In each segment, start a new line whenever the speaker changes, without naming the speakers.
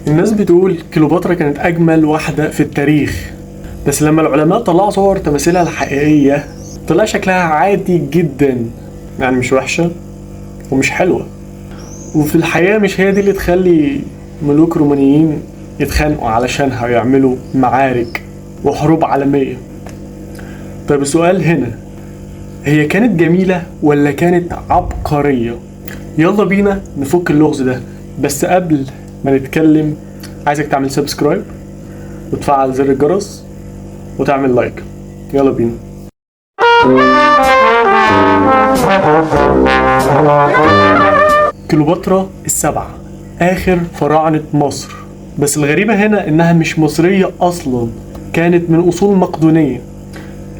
الناس بتقول كليوباترا كانت أجمل واحدة في التاريخ، بس لما العلماء طلعوا صور تماثيلها الحقيقية طلع شكلها عادي جدا، يعني مش وحشة ومش حلوة. وفي الحقيقة مش هي دي اللي تخلي ملوك رومانيين يتخانقوا علشانها ويعملوا معارك وحروب عالمية. طيب السؤال هنا، هي كانت جميلة ولا كانت عبقرية؟ يلا بينا نفك اللغز ده. بس قبل ما نتكلم عايزك تعمل subscribe وتفعل زر الجرس وتعمل like. يلا بينا. كليوباترا السبعة، آخر فراعنة مصر. بس الغريبة هنا إنها مش مصرية أصلا، كانت من أصول مقدونية،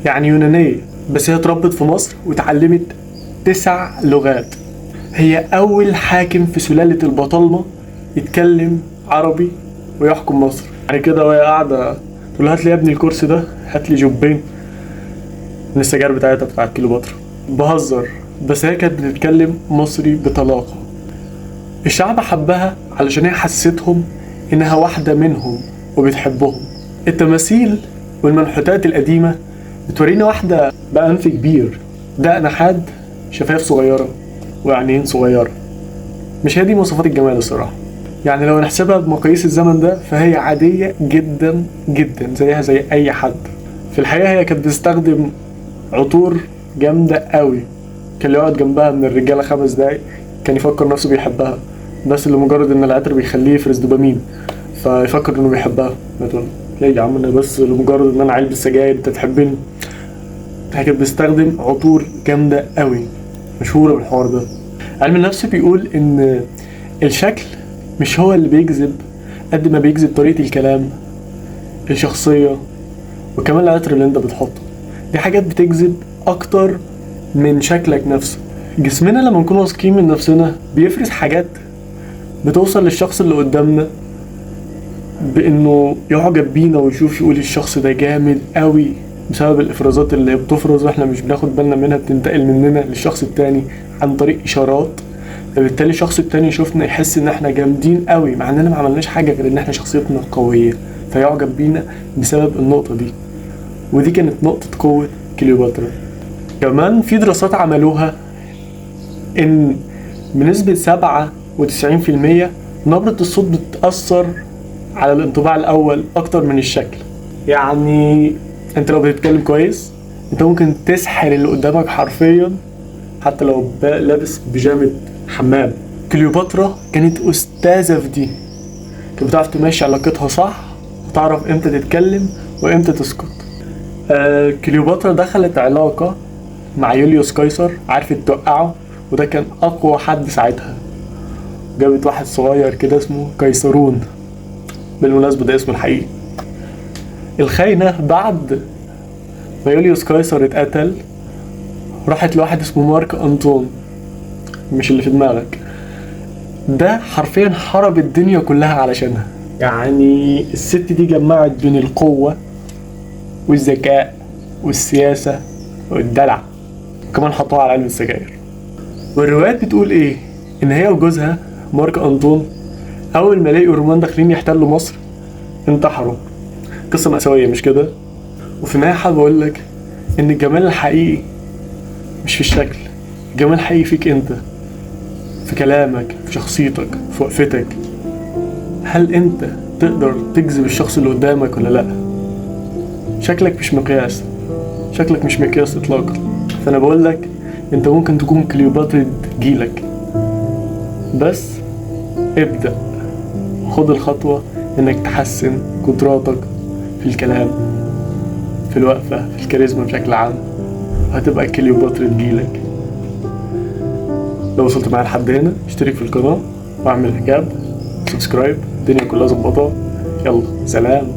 يعني يونانية، بس هي اتربت في مصر وتعلمت 9 لغات. هي أول حاكم في سلالة البطالمة يتكلم عربي ويحكم مصر. يعني كده وهي قاعدة تقول هات لي يا ابني الكرسي ده، هات لي جبين من السجاير بتاعتها بتاعت كليوباترا. بهزر، بس هي كانت بتتكلم مصري بطلاقة. الشعب حبها علشان هي حسستهم إنها واحدة منهم وبتحبهم. التماثيل والمنحوتات القديمة بتورينا واحدة بأنف كبير، دقن حاد، شفايف صغيرة، وعينين صغيرة. مش هي دي مواصفات الجمال الصراحة. يعني لو نحسبها بمقاييس الزمن ده فهي عادية جدا جدا، زيها زي أي حد. في الحقيقة هي كانت بتستخدم عطور جامدة قوي، كان اللي يقعد جنبها من الرجالة 5 دقايق كان يفكر نفسه بيحبها، بس لمجرد ان العطر بيخليه يفرز دوبامين فيفكر انه بيحبها. ما تقول ليه يا عم، انا بس لمجرد ان انا علبة سجاير انت تحبني. هي كانت بتستخدم عطور جامدة قوي، مشهورة بالحوار ده. علم النفس بيقول ان الشكل مش هو اللي بيجذب قد ما بيجذب طريقة الكلام، الشخصية، وكمان العطر اللي انت بتحطه. دي حاجات بتجذب اكتر من شكلك نفسه. جسمنا لما نكون واثقين من نفسنا بيفرز حاجات بتوصل للشخص اللي قدامنا بانه يعجب بينا ويشوف يقول الشخص ده جامد قوي، بسبب الافرازات اللي بتفرز واحنا مش بناخد بالنا منها، بتنتقل مننا للشخص التاني عن طريق اشارات. فبالتالي الشخص التاني يشوفنا يحس ان احنا جامدين قوي مع اننا ما عملناش حاجة غير ان احنا شخصيتنا قوية، فيعجب بينا بسبب النقطة دي. ودي كانت نقطة قوة كليوباترا. كمان في دراسات عملوها ان بنسبة 97% نبرة الصوت بتأثر على الانطباع الأول أكتر من الشكل. يعني أنت لو بتتكلم كويس أنت ممكن تسحر اللي قدامك حرفيا، حتى لو لابس بيجامة حمام. كليوباترا كانت أستاذة في دي، كانت بتعرف تمشي علاقتها صح، وتعرف إمتى تتكلم وإمتى تسكت. كليوباترا دخلت علاقة مع يوليوس قيصر، عرفت توقعه، وده كان أقوى حد ساعتها. جابت واحد صغير كده اسمه قيصرون، بالمناسبة ده اسمه الحقيقي. الخاينة بعد ما يوليوس قيصر اتقتل راحت لواحد اسمه مارك أنطون، مش اللي في دماغك ده، حرفيا حرب الدنيا كلها علشانها. يعني الست دي جمعت بين القوة والذكاء والسياسة والدلع، وكمان حطوها على علبة السجاير. والروايات بتقول ايه؟ ان هي وجوزها مارك أنطون اول ما لقوا الرومان داخلين يحتلوا مصر انتحروا. قصة مأساوية مش كده؟ وفي النهاية حابب اقول لك ان الجمال الحقيقي مش في الشكل، الجمال الحقيقي فيك انت، في كلامك، في شخصيتك، في وقفتك. هل انت تقدر تجذب الشخص اللي قدامك ولا لا؟ شكلك مش مقياس، شكلك مش مقياس اطلاقا. فانا بقول لك انت ممكن تكون كليوباترا جيلك، بس ابدأ، خد الخطوة انك تحسن قدراتك في الكلام، في الوقفة، في الكاريزما بشكل عام، وهتبقى كليوباترا جيلك. لو وصلت معايا لحد هنا اشترك في القناة واعمل اعجاب، subscribe، الدنيا كلها ظبطها. يلا سلام.